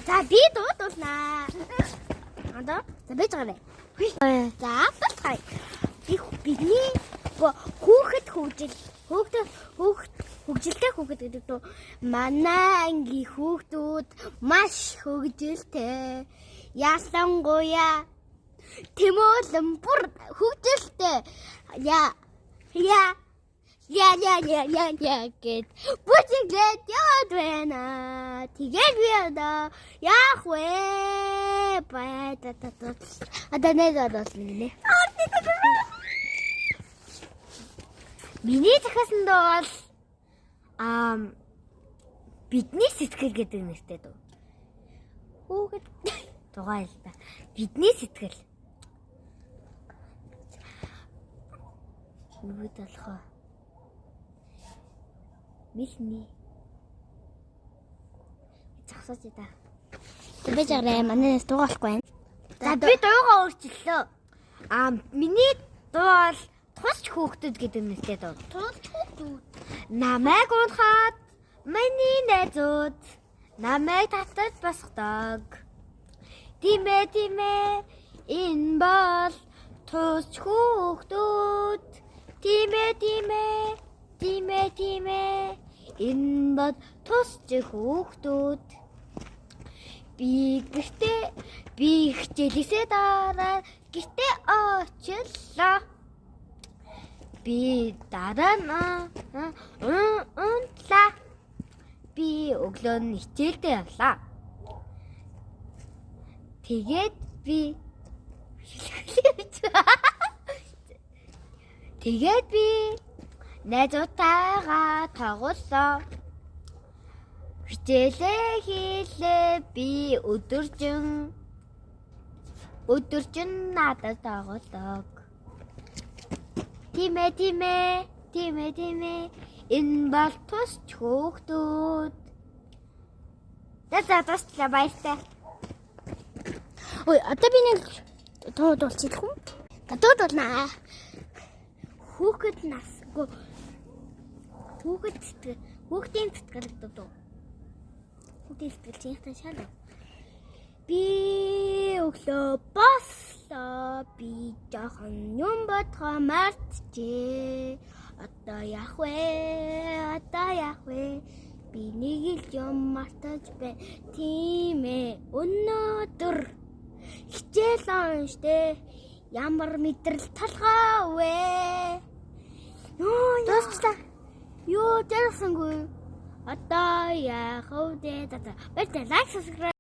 За, би дуудуулнаа. Одоо за байж байгаа. За, болцгаая. Би бидний хүүхэд хөгжил, хүүхэд хүүхэд хөгжилтэй хүүхэд гэдэг дүү. Манай ангийн хүүхдүүд маш хөгжилтэй. Ялангуяа Тэмүүлэн бүр хөгжилтэй. Я я я я я я я гэд бүжиглээд яваад байна. Тэгээд би одоо яах вэ? Бай та та та. Одоо нэг болно гинэ. Миний захиасан дуу бол бидний сэтгэл гэдэг нэртэй дуу. Хүүхэд Дугаа л да. Бидний сэтгэл. Нүгд болох уу? Мэлний. Зогсооч да. Тэбэж арай манайс дуугалахгүй байна. За, би дуугаа өөрчлөлөө. Миний дуу бол тусч хүүхдүүд гэдэг нэртэй дуу. Тусч хүүхдүүд. Намайг унахад миний найзууд намайг татаж босгодог. Тимээ тимээ, энэ бол тусч хүүхдүүд. Тимээ тимээ, тимээ тимээ, энэ бол тусч хүүхдүүд. Би гэртээ би хичээлээсээ дараа гэртээ очлоо. Би дараа нь унтлаа. Би өглөө нь хичээлдээ явлаа. Тэгээд би Тэгээд би найзуудтайгаа тоглолоо. Хичээлээ хийлээ, би өдөржин надад тоглоог. Тимээ тимээ, тимээ тимээ, энэ бол тусч хүүхдүүд. За, туслаа, баяртай. Ой, одоо би нэг дуу дуулчих үү? Дуудуулнаа. Хүүхэд нас хүүхэд сэтгэл, хүүхдийн сэтгэл гэдэг дуу. Хүүхдийн сэтгэл чинь шал. Би өглөө бослоо. Би жоохон юм бодгоо мартжээ. Одоо яах вэ? Одоо яах вэ? Би нэг л юм мартаж бай. Тийм ээ. Өнөөдөр хичээл уншдээ. Ямар мэдрэл толгой вэ? Юу Дуусчлаа. Юу жарсангүй. Одоо яах вэ? За за. Баярлалаа. Like, subscribe.